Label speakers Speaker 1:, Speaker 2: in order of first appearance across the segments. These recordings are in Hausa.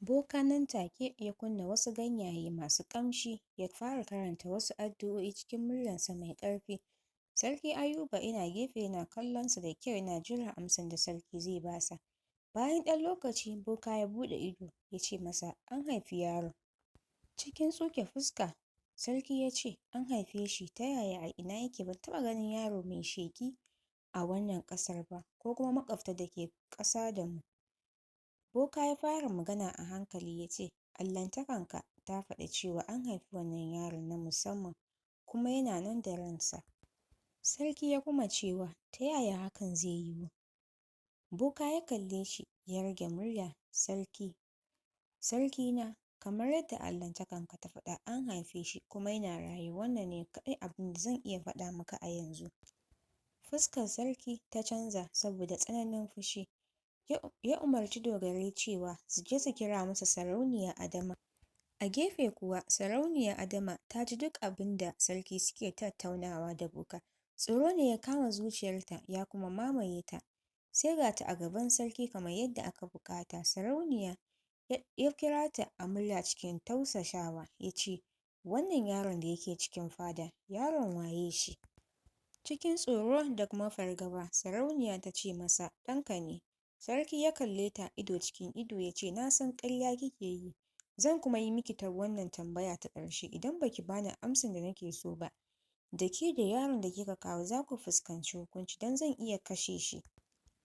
Speaker 1: Boka nan take ya kunna wasu ganyaye masu ƙamshi ya fara karanta wasu addu'o'i cikin muryarsa mai ƙarfi. Sarki Ayuba yana gefe yana kallon su da kyau yana jiran amsan da sarki zai basa. Bayan ɗan lokaci boka ya buɗe ido ya ce masa an haifi yaron. Cikin tsuke fuska sarki ya ce an haife shi ta yaya a ina yake ban taɓa ganin yaro mai sheƙi a wannan ƙasar ba ko kuma maƙwabta da ke ƙasa da mu. Boka ya fara magana a hankali ya ce Allahntakanka ta faɗi cewa an haifi wannan yaron na musamman kuma yana nan da ransa. Sarki ya kuma cewa ta yaya hakan zai yiwu? Boka ya kalle shi ya rage murya sarki sarkina kamar yadda Allahntakanka ta faɗa an haife shi kuma yana raye wannan ne kaɗai abin da zan iya faɗa maka a yanzu. Fuskar sarki ta canza saboda tsananin fushi. Ya umarci dogarai cewa su je su kira masa Sarauniya Adama. A gefe kuwa Sarauniya Adama ta ji duk abin da sarki suke tattaunawa da boka. Tsoro ne ya kama zuciyarta ya kuma mamaye ta. Sai ga ta a gaban sarki kamar yadda aka buƙata. Sarauniya ya kira ta a murya cikin tausasawa ya ce, Wannan yaron da yake cikin fada, yaron waye shi? Cikin tsoro da kuma fargaba, sarauniya ta ce masa, ɗanka ne. Sarki ya kalle ta ido cikin ido ya ce, Na san ƙarya kike yi, zan kuma yi miki ta wannan tambaya ta ƙarshe idan baki bani amsan da nake so ba. Da ke da yaron da kika kawo za ku fuskanci hukunci don zan iya kashe shi.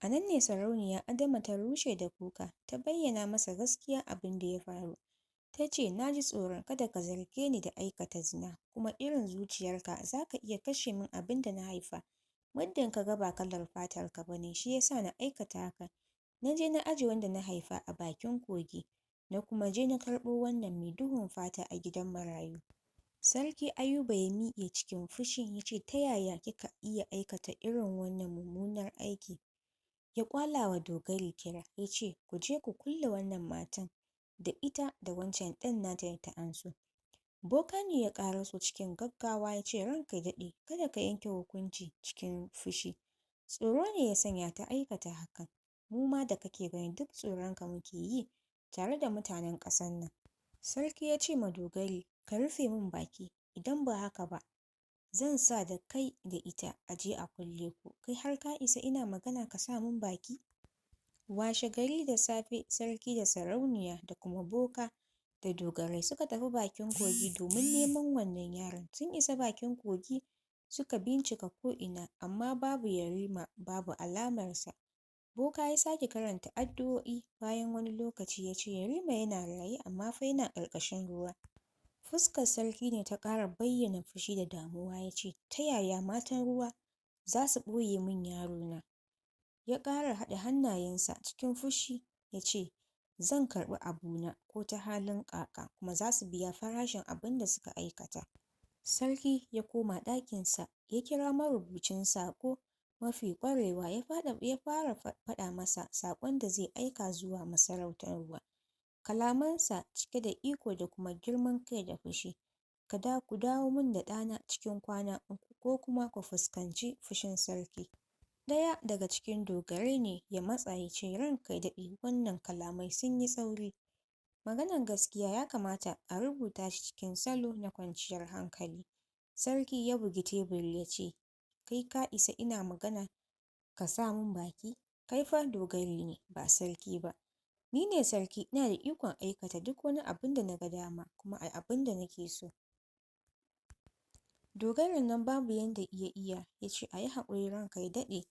Speaker 1: A nan ne sarauniya Adama ta rushe da kuka, ta bayyana masa gaskiya abin da ya faru. Ta ce, Na ji tsoron kada ka zarge ni da aikata zina, kuma irin zuciyarka za ka iya kashe min abin da na haifa. Muddin ka ga ba kalar fatarka ba ne, shi ya sa na aikata haka. Na je na aje wanda na haifa a bakin kogi, na kuma je na karɓo wannan mai duhun fata a gidan marayu. Sarki Ayuba ya miƙe cikin fushi ya ce, Ta yaya kika iya aikata irin wannan mummunar aiki? Ya ƙwala wa dogari kira, ya ce, Ku je ku kulle wannan matan da ita da wancan ɗan nata da ta anso. Boka ne ya ƙaraso cikin gaggawa ya ce, Ranka ya daɗe, kada ka yanke hukunci cikin fushi. Tsoro ne ya sanya ta aikata hakan. Mu ma da kake gani duk tsoronka muke yi tare da mutanen ƙasar nan. Sarki ya ce ma dogari, Ka rufe min baki, idan ba haka ba zan sa da kai da ita a je a kulle ku, kai har ka isa ina magana ka sa min baki? Washe gari da safe sarki da sarauniya da kuma boka da dogarai suka tafi bakin kogi domin neman wannan yaron. Sun isa bakin kogi suka bincika ko'ina amma babu Yarima babu alamarsa. Boka ya sake karanta addu'o'i bayan wani lokaci ya ce Yarima yana raye amma fa yana ƙarƙashin ruwa. Fuskar sarki ne ta ƙara bayyana fushi da damuwa ya ce, Ta yaya matan ruwa za su ɓoye min yarona? Ya ƙara haɗa hannayensa cikin fushi ya ce, Zan karɓi abuna ko ta halin ƙaƙa kuma za su biya farashin abin da suka aikata. Sarki ya koma ɗakinsa ya kira marubucin saƙo mafi ƙwarewa ya fara faɗa masa saƙon da zai aika zuwa masarautar ruwa. Kalamansa cike da iko da kuma girman kai da fushi. Kada ku dawo min da ɗana cikin kwana uku ko kuma ku fuskanci fushin sarki. Ɗaya daga cikin dogarai ne ya matsa ya ce ranka ya daɗe wannan kalamai sun yi tsauri. Maganar gaskiya ya kamata a rubuta shi cikin salo na kwanciyar hankali. Sarki ya bugi teburi ya ce, Kai ka isa ina magana ka sa min baki? Kai fa dogari ne ba sarki ba. Ni ne sarki ina da ikon aikata duk wani abin da na ga dama kuma a abin da nake so. Dogarin nan babu yanda ya iya ya ce a yi haƙuri ranka ya daɗe.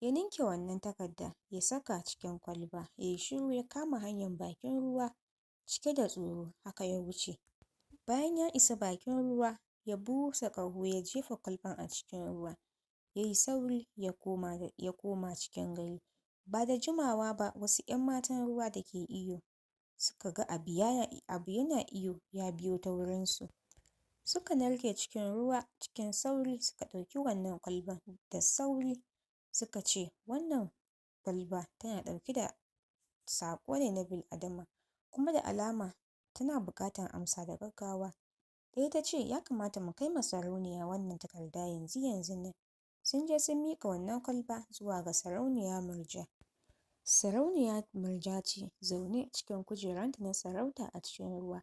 Speaker 1: Ya ninke wannan takarda ya saka cikin kwalba ya yi shiru ya kama hanyar bakin ruwa cike da tsoro haka ya wuce. Bayan ya isa bakin ruwa ya busa ƙaho ya jefa kwalban a cikin ruwa. Ya yi sauri ya koma cikin gari. Ba da jimawa ba wasu 'yan matan ruwa da ke iyo suka ga abu yana iyo ya biyo ta wurinsu. Suka narke cikin ruwa cikin sauri suka ɗauki wannan kwalban da sauri suka ce wannan kwalba tana ɗauke da saƙo ne na bil'adama kuma da alama tana buƙatar amsa da gaggawa. Ɗaya ta ce ya kamata mu kai ma sarauniya wannan takarda yanzu yanzun nan. Sun je sun miƙa wannan kwalba zuwa ga sarauniya Murja. Sarauniya Murja ce zaune cikin kujeranta na sarauta a cikin ruwa.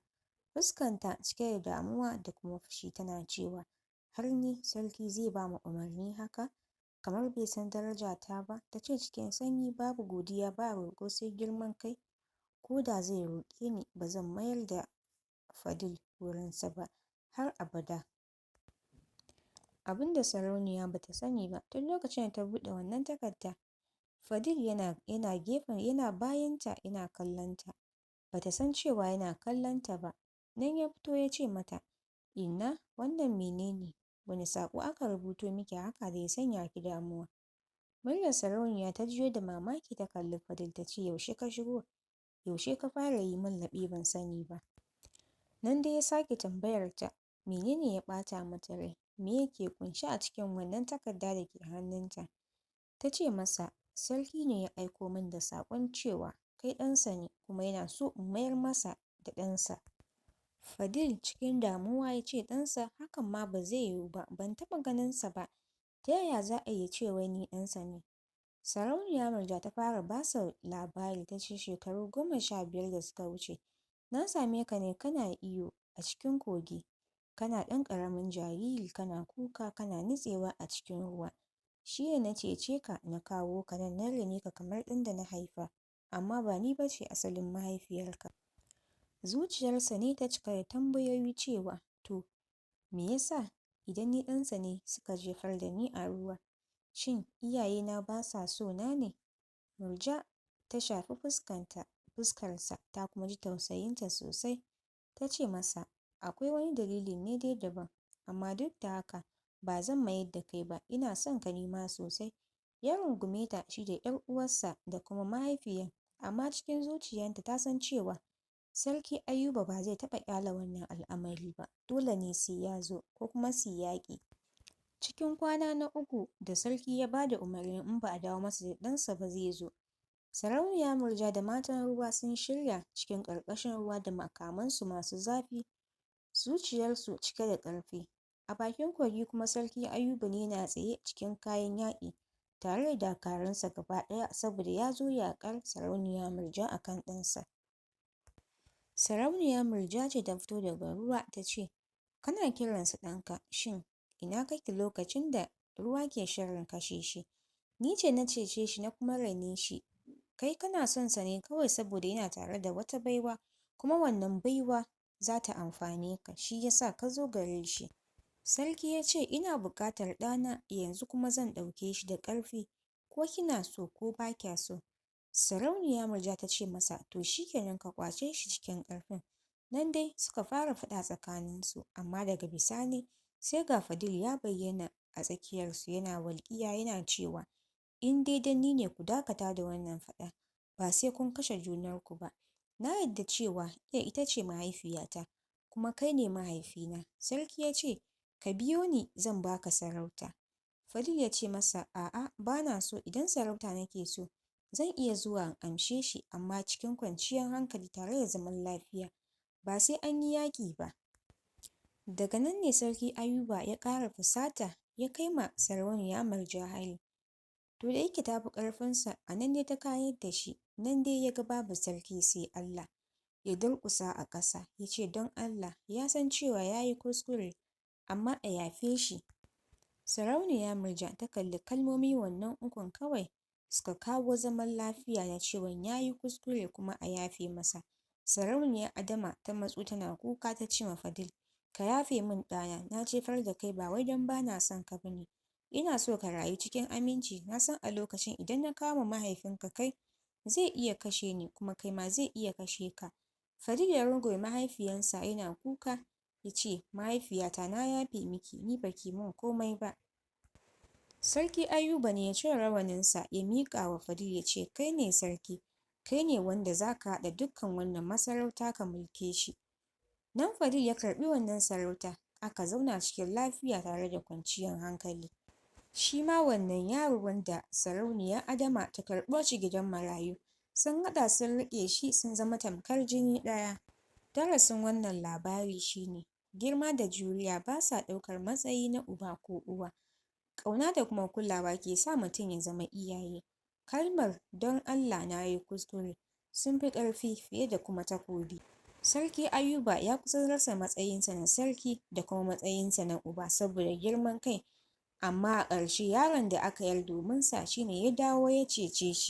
Speaker 1: Fuskanta cike da damuwa da kuma fushi tana cewa, har ni sarki zai ba ma umarni haka? Kamar bai san darajata ba, ta ce cikin sanyi babu godiya ba roƙo sai girman kai. Ko da zai roƙe ni ba zan mayar da Fadil wurinsa ba har abada. Abin da sarauniya ba ta sani ba, tun lokacin da ta buɗe wannan takarda, Fadil yana gefen yana bayanta yana kallonta. Ba ta san cewa yana kallonta ba. Nan ya fito ya ce mata, Inna, wannan mene ne? Wane saƙo aka rubuto miki haka da ya sanya ki damuwa? Muryar sarauniya ta jiyo da mamaki ta kalli Fadil ta ce, yaushe ka shigo? Yaushe ka fara yi min laɓe ban sani ba? Nan dai ya sake tambayar ta, menene ya ɓata mata rai? Me yake ƙunshe a cikin wannan takarda da ke hannunta? Ta ce masa, sarki ne ya aiko min da saƙon cewa kai ɗansa ne kuma yana so in mayar masa da ɗansa. Fadil cikin damuwa ya ce ɗansa hakan ma ba zai yiwu ba, ban taɓa ganinsa ba. Ta yaya za a iya ce wai ni ɗansa ne? Sarauniya Murja ta fara ba sa labari ta ce shekaru 15 da suka wuce, na same ka ne kana iyo a cikin kogi. Kana ɗan ƙaramin jariri kana kuka kana nutsewa a cikin ruwa. Shi ne na cece ka na kawo ka nan na raine ka kamar ɗan da na haifa, amma ba ni ba ce asalin mahaifiyarka. Zuciyarsa ne ta cika da tambayoyi cewa, to, me yasa idan ni ɗansa ne suka jefar da ni a ruwa? Shin iyayena ba sa so na ne? Murja ta shafi fuskarsa ta kuma ji tausayinta sosai. Ta ce masa, akwai wani dalilin ne dai daban, amma duk da haka ba zan mayar da kai ba, ina son ka nima sosai. Ya rungume ta shi da ‘yar uwarsa da kuma mahaifiyar, amma cikin zuciyarta ta san cewa Sarki Ayuba ba zai taɓa ƙyale wannan al'amari ba, dole ne sai ya zo ko kuma su yi yaƙi. Cikin kwana na 3 da sarki ya ba da umarnin in ba a dawo masa da ɗansa ba zai zo. Sarauniya Murja da matan ruwa sun shirya cikin ƙarƙashin ruwa da makamansu masu zafi, zuciyarsu cike da ƙarfi. A bakin kogi kuma Sarki Ayuba ne yana tsaye cikin kayan yaƙi tare da dakarunsa gaba ɗaya saboda ya zo yaƙar Sarauniya Murja a kan ɗansa. Sarauniya Murja ce ta fito daga ruwa ta ce, kana kiransa ɗanka, shin ina kake lokacin da ruwa ke shirin kashe shi? Ni ce na cece shi na kuma raine shi. Kai kana son sa ne kawai saboda yana tare da wata baiwa, kuma wannan baiwa za ta amfane ka, shi ya sa ka zo gare shi. Sarki ya ce, ina buƙatar ɗana yanzu kuma zan ɗauke shi da ƙarfi, ko kina so ko ba kya so. Sarauniya Murja ta ce masa, to shi kenan ka ƙwace shi cikin ƙarfin. Nan dai suka fara faɗa tsakaninsu, amma daga bisani sai ga Fadil ya bayyana a tsakiyarsu yana walƙiya yana cewa, in dai dan ni ne ku dakata da wannan faɗa, ba sai kun kashe junanku ba. Na yarda cewa iya ita ce mahaifiyata, kuma kai ne mahaifina. Sarki ya ce, ka biyo ni zan baka sarauta. Fadil ya ce masa, a'a ba na so, idan sarauta nake so, zan iya zuwa in amshe shi amma cikin kwanciyar hankali tare da zaman lafiya, ba sai an yi yaƙi ba. Daga nan ne Sarki Ayuba ya ƙara fusata ya kai ma Sarauniya Murja hari. To da yake ta fi ƙarfinsa, a nan dai ta kayar da shi, nan dai ya ga babu sarki sai Allah. Ya durƙusa a ƙasa ya ce don Allah ya san cewa ya yi kuskure, amma a yafe shi. Sarauniya Murja ta kalli kalmomi wannan ukun kawai suka kawo zaman lafiya na cewa ya yi kuskure kuma a yafe masa. Sarauniya Adama ta matso tana kuka ta ce ma Fadil, ka yafe min ɗana, na jefar da kai ba wai don ba na son ka ba ne. Ina so ka rayu cikin aminci, na san a lokacin idan na kawo ma mahaifinka kai, zai iya kashe ni kuma kai ma zai iya kashe ka. Fadil ya rungume mahaifiyarsa yana kuka, ya ce, mahaifiyata na yafe miki, ni ba ki min komai ba. Sarki Ayuba ne ya cire rawaninsa ya miƙa wa Fadil ya ce, kai ne sarki, kai ne wanda za ka haɗa dukkan wannan masarauta ka mulke shi. Nan Fadil ya karɓi wannan sarauta, aka zauna cikin lafiya tare da kwanciyar hankali. Shi ma wannan yaro wanda Sarauniya Adama ta karɓo shi gidan marayu, sun haɗa sun riƙe shi sun zama tamkar jini ɗaya. Darasin wannan labari shine, girma da juriya ba sa ɗaukar matsayi na uba ko uwa. Ƙauna da kuma kulawa ke sa mutum ya zama iyaye. Kalmar "Don Allah na yi kuskure" sun fi ƙarfi fiye da kuma takobi. Sarki Ayuba ya kusa rasa matsayinsa na sarki da kuma matsayinsa na uba saboda girman kai, amma a ƙarshe yaron da aka yar dominsa shi ne ya dawo ya cece shi.